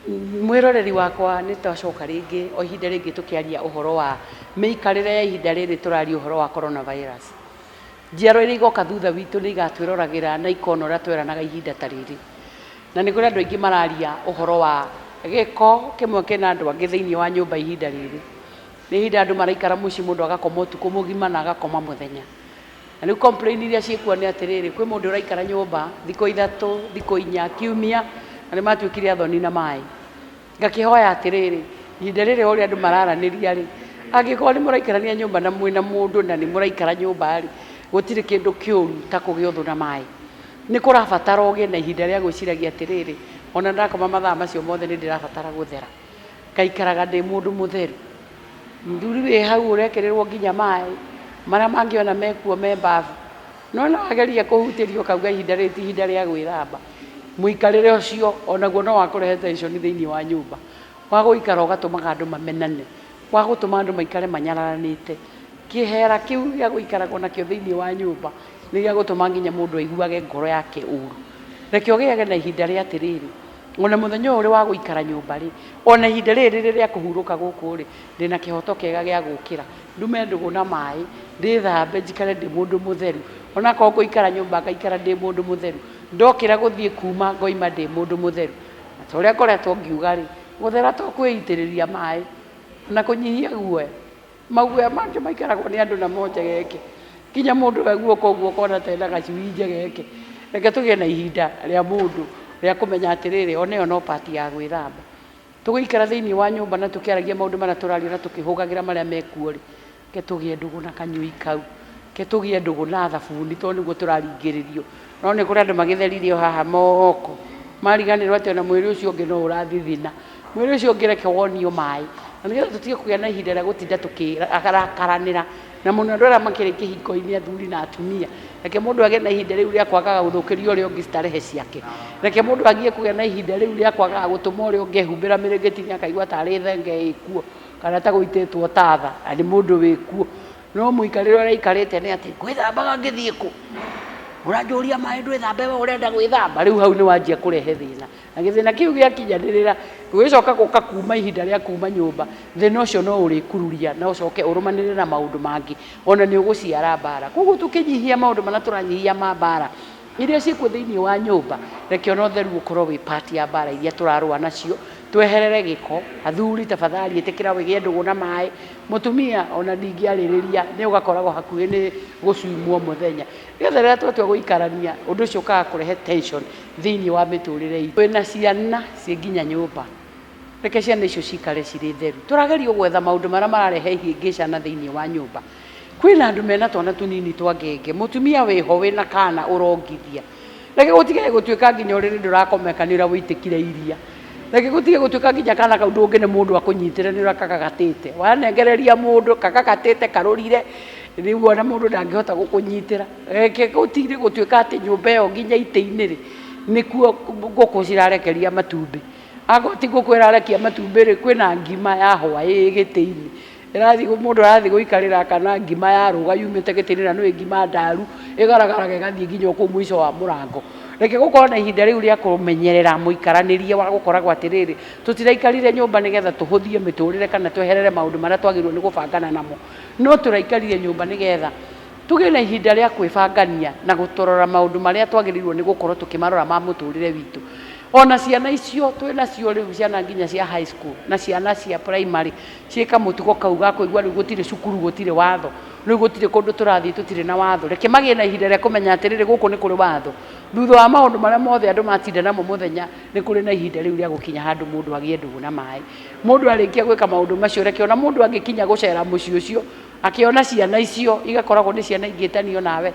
Mwĩroreri wakwa nĩ twacoka rĩngĩ o ihinda rĩngĩ tũkĩaria ũhoro wa mĩikarĩre ya ihinda rĩrĩ tũraria ũhoro wa corona virus. Njiarwa iria igoka thutha witũ nĩ igatwĩroragĩra na ikona ũrĩa tweranaga ihinda ta rĩrĩ. Na nĩ kũrĩ andũ aingĩ mararia ũhoro wa gĩko kĩmwe kĩna andũ angĩ thĩinĩ wa nyũmba ihinda rĩrĩ. Nĩ ihinda andũ maraikara mũciĩ mũndũ agakoma ũtukũ mũgima na agakoma mũthenya. Na rĩu complain iria ciĩkuo nĩ atĩrĩrĩ, kwĩ mũndũ ũraikara nyũmba thikũ ithatũ, thikũ inya, kiumia, na nĩ matuĩkire athoni na maĩ. Ngakĩhoya atĩrĩrĩ, ihinda rĩrĩ o ũrĩa andũ mararanĩria rĩ, angĩkorwo nĩ mũraikarania nyũmba na mwĩna mũndũ na nĩ mũraikara nyũmba rĩ, gũtirĩ kĩndũ kĩũru ta kũgĩa ũthũ na maĩ. Nĩ kũrabatara ũgĩe na ihinda rĩa gwĩciragia atĩrĩrĩ, ona ndakoma mathaa macio mothe nĩ ndĩrabatara gũthera, ngaikaraga ndĩ mũndũ mũtheru. Mũthuri wĩ hau ũrekĩrĩrwo nginya maĩ, marĩa mangĩ ona mekuo me bafu. No ona wageria kũhutĩrio ũkauga ihinda rĩrĩ ti ihinda rĩa gwĩthamba. Mũikarĩre ũcio onaguo no wa kũrehe tension thĩinĩ wa nyũmba. Wa gũikara ũgatũmaga andũ mamenane, wa gũtũma andũ maikare manyararanĩte. Kĩhera kĩu gĩa gũikaragwo nakĩo thĩinĩ wa nyũmba nĩ gĩa gũtũma nginya mũndũ aiguage ngoro yake ũru. Reke ũgĩage na ihinda rĩa atĩrĩrĩ, Ona mũthenya ũyũ ũrĩ wa gũikara nyũmba-rĩ, ona ihinda rĩrĩ rĩrĩ rĩa kũhurũka gũkũ-rĩ, ndĩna kĩhoto kĩega gĩa gũkĩra, ndume ndũgũ na maĩ, ndĩthambe njikare ndĩ mũndũ mũtheru. Onakorwo ngũikara nyũmba ngaikara ndĩ mũndũ mũtheru. Ndokĩra gũthiĩ kuma ngoima ndĩ mũndũ mũtheru. Na ta ũrĩa ngoretwo ngiuga-rĩ, gũthera to kwĩitĩrĩria maĩ na kũnyihia guoya. Maguoya mangĩ maikaragwo nĩ andũ namo njegeke, nginya mũndũ we guoko ũguo ũkona ta ena gacui njegeke. Reke tũgĩe na ihinda rĩa mũndũ rĩa kũmenya atĩrĩrĩ, ona ĩyo no part ya gwĩthamba. Tũgũikara thĩiniĩ wa nyũmba na tũkĩaragia maũndũ marĩa tũraria na tũkĩhũgagĩra marĩa mekuo rĩ, reke tũgĩe ndũgũ na kanyũi kau, reke tũgĩe ndũgũ na thabuni tondũ nĩguo tũraringĩrĩrio. No nĩ kũrĩ andũ magĩtheririe o haha moko, mariganĩrwo atĩ ona mwĩrĩ ũcio ũngĩ no ũrathithina. Mwĩrĩ ũcio ũngĩ reke wonio maĩ, na nĩgetha tũtige kũgĩa na ihinda rĩa gũtinda tũkĩrakaranĩra, na mũno andũ arĩa makĩrĩ kĩhiko-inĩ athuri na atumia, reke mũndũ agĩe na ihinda rĩu rĩa kwagaga gũthũkĩria ũrĩa ũngĩ starehe ciake, reke mũndũ agie kũgĩa na ihinda rĩu rĩa kwagaga gũtũma ũrĩa ũngĩ ehumbĩra mĩrĩngĩti-inĩ akaigua tarĩ thenge ĩkuo, kana ta gũitĩtwo tatha, na nĩ mũndũ wĩkuo. No mũikarĩre ũrĩa aikarĩte nĩ atĩ, ngwĩthambaga ngĩthiĩ kũ? Ũranjũria maĩ ndwĩthambe we ũrenda gwĩthamba? Rĩu hau nĩ wanjia kũrehe thĩna. Na gĩthĩna kĩu gĩakinyanĩrĩra, gũgĩcoka gũka kuma ihinda rĩa kuma nyũmba, thĩna ũcio no ũrĩkururia na ũcoke ũrũmanĩrĩre na maũndũ mangĩ, ona nĩ ũgũciara mbara. Koguo tũkĩnyihia maũndũ marĩa tũranyihia ma mbara iria ciĩkuo thĩinĩ wa nyũmba, reke ona ũtheru ũkorwo wĩ part ya mbara iria tũrarũa nacio, tweherere gĩko. Athuri tafadhali ĩtĩkĩra ũgĩe ndũgũ na maĩ, mũtumia ona ndingĩarĩrĩria nĩ ũgakoragwo hakuhĩ nĩ gũcuimwo mũthenya. Nĩgetha rĩrĩa twatua gũikarania, ũndũ ũcio ũkaga kũrehe tension thĩinĩ wa mĩtũrĩre itũ. Twĩna ciana ciĩ nginya nyũmba, reke ciana icio cikare cirĩ theru. Tũragerio gwetha maũndũ marĩa mararehe ihĩngĩcana thĩinĩ wa nyũmba. Kwĩna andũ mena twana tũnini twa ngenge, mũtumia wĩho wĩna kana ũrongithia. Reke gũtige gũtuĩka nginya ũrĩrĩ ndũrakomeka nĩ ũrĩa wĩitĩkire iria. Reke gũtige gũtuĩka nginya kana kau ndũngĩne mũndũ akũnyitĩre nĩ ũrĩa kagagatĩte. Wanengereria mũndũ kagagatĩte karũrire, rĩu ona mũndũ ndangĩhota gũkũnyitĩra. Reke gũtige gũtuĩka atĩ nyũmba ĩyo nginya itĩ-inĩ rĩ, nĩkuo ngũkũ cirarekeria matumbĩ. Akorwo ti ngũkũ ĩrarekia matumbĩ rĩ, kwĩna ngima ya hwaĩ ĩ gĩtĩ-inĩ. Ĩrathiĩ mũndũ arathiĩ gũikarĩra akona ngima yarũga yumĩte gĩtĩ-inĩ na nĩũĩ ngima ndaru, ĩgaragaraga ĩgathiĩ nginya o kũu mũico wa mũrango. Reke gũkorwo na ihinda rĩu rĩa kũmenyerera mũikaranĩrie wa gũkoragwo atĩrĩrĩ, tũtiraikarire nyũmba nĩgetha tũhũthie mĩtũrĩre kana tweherere maũndũ marĩa twagĩrĩirwo nĩ gũbangana namo, no tũraikarire nyũmba nĩgetha Tũgĩe na ihinda rĩa kwĩbangania na gũtũrora maũndũ marĩa twagĩrĩirwo nĩ gũkorwo tũkĩmarora ma mũtũrĩre witũ. Ona ciana icio twĩ nacio rĩu ciana nginya cia high school na ciana cia primary ciĩ kamũtugo kau ga kũigua rĩu gũtirĩ cukuru gũtirĩ watho, rĩu gũtirĩ kũndũ tũrathiĩ tũtirĩ na watho. Reke magĩe na ihinda rĩa kũmenya atĩrĩrĩ gũkũ nĩ kũrĩ watho. Thutha wa maũndũ marĩa mothe andũ matinda namo mũthenya, nĩ kũrĩ na ihinda rĩu rĩa gũkinya handũ mũndũ agĩe ndũgũ na maĩ. Mũndũ arĩkia gwĩka maũndũ macio reke ona mũndũ angĩkinya gũcera mũciĩ ũcio, Akĩona ciana icio igakoragwo nĩ ciana ingĩtanio nawe.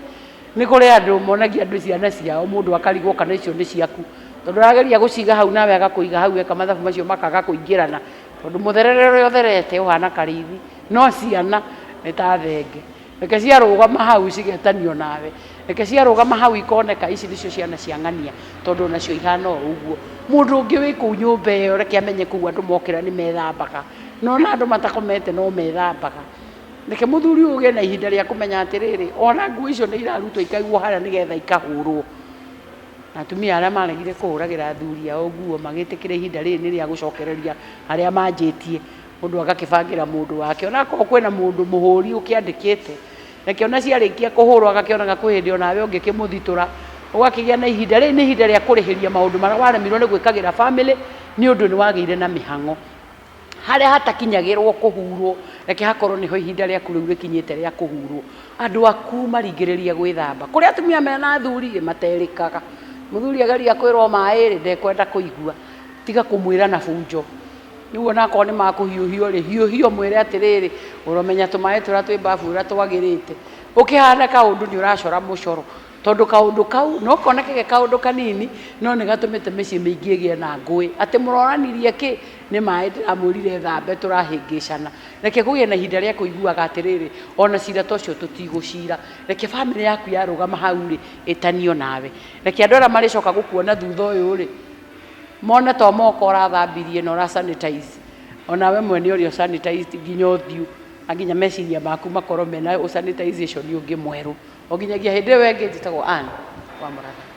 Nĩ kũrĩ andũ monagia andũ ciana ciao mũndũ akarigwo kana icio nĩ ciaku. Tondũ arageria gũciga hau nawe agakũiga hau eka mathabu macio makaga kũingĩrana. Tondũ mũtherere ũrĩa ũtherete ũhana karĩithi, no ciana nĩ ta thenge. Reke ciarũgama hau cigetanio nawe. Reke ciarũgama hau ikoneka ici nĩcio ciana cia ng'ania tondũ onacio ihana o ũguo. Mũndũ ũngĩ wĩ kũu nyũmba ĩyo reke amenye kũu andũ mokĩra nĩ methambaga. Na ona andũ matakomete no methambaga. Reke mũthuri ũyũ ũgĩe na ihinda rĩa kũmenya atĩrĩrĩ, ona nguo icio nĩ irarutwo ikaigwo harĩa nĩgetha ikahũrwo. Na atumia arĩa maregire kũhũragĩra athuri ao nguo magĩtĩkĩra ihinda rĩrĩ nĩ rĩa gũcokereria harĩa manjĩtie, mũndũ agakĩbangĩra mũndũ wake. Ona akorwo kwĩna mũndũ mũhũri ũkĩandĩkĩte, reke ona ciarĩkia kũhũrwo agakĩonaga kwĩ hĩndĩ onawe ũngĩkĩmũthitũra, ũgakĩgĩa na ihinda. Rĩrĩ nĩ ihinda rĩa kũrĩhĩria maũndũ marĩa waremirwo nĩ gwĩkagĩra bamĩrĩ nĩ ũndũ nĩ wagĩire na mĩhang'o. Harĩa hatakinyagĩrwo kũhurwo, reke hakorwo nĩho ihinda rĩaku rĩu rĩkinyĩte rĩa kũhurwo. Andũ aku maringĩrĩrie gwĩthamba. Kũrĩ atumia mena athuri ĩ, materĩkaga. Mũthuri ageria kwĩrwo maĩ rĩ, ndekwenda kũigua. Tiga kũmwĩra na bunjo. Rĩu ona akorwo nĩ makũhiũhio rĩ, hiũhia ũmwĩre atĩrĩrĩ, ũramenya tũmaĩ tũrĩa twĩ mbabu ũrĩa twagĩrĩte. Ũkĩhana kaũndũ nĩ ũracora mũcoro. Tondũ kaũndũ kau no koneke ge kaũndũ kanini, no nĩ gatũmĩte mĩciĩ mĩingĩ ĩgĩe na ngũĩ. Atĩ mũronanirie kĩ? Nĩ maĩ ndĩramwĩrire thambe tũrahĩngĩcana. Reke kũgĩe na ihinda rĩa kũiguaga atĩrĩrĩ, ona cira ta ũcio tũtigũcira. Reke bamĩrĩ yaku yarũgama hau rĩ, ĩtanio nawe. Reke andũ arĩa marĩcoka gũkuona thutha ũyũ rĩ, mone to moko ũrathambirie na ũra sanitize, onawe mwene ũrĩa ũ sanitized nginya ũthiũ, na nginya meciria maku makorwo mena ũ sanitization ũngĩ mwerũ. O nginyagia hĩndĩ ĩyo ĩngĩ, njĩtagwo Ann wa Mũratha.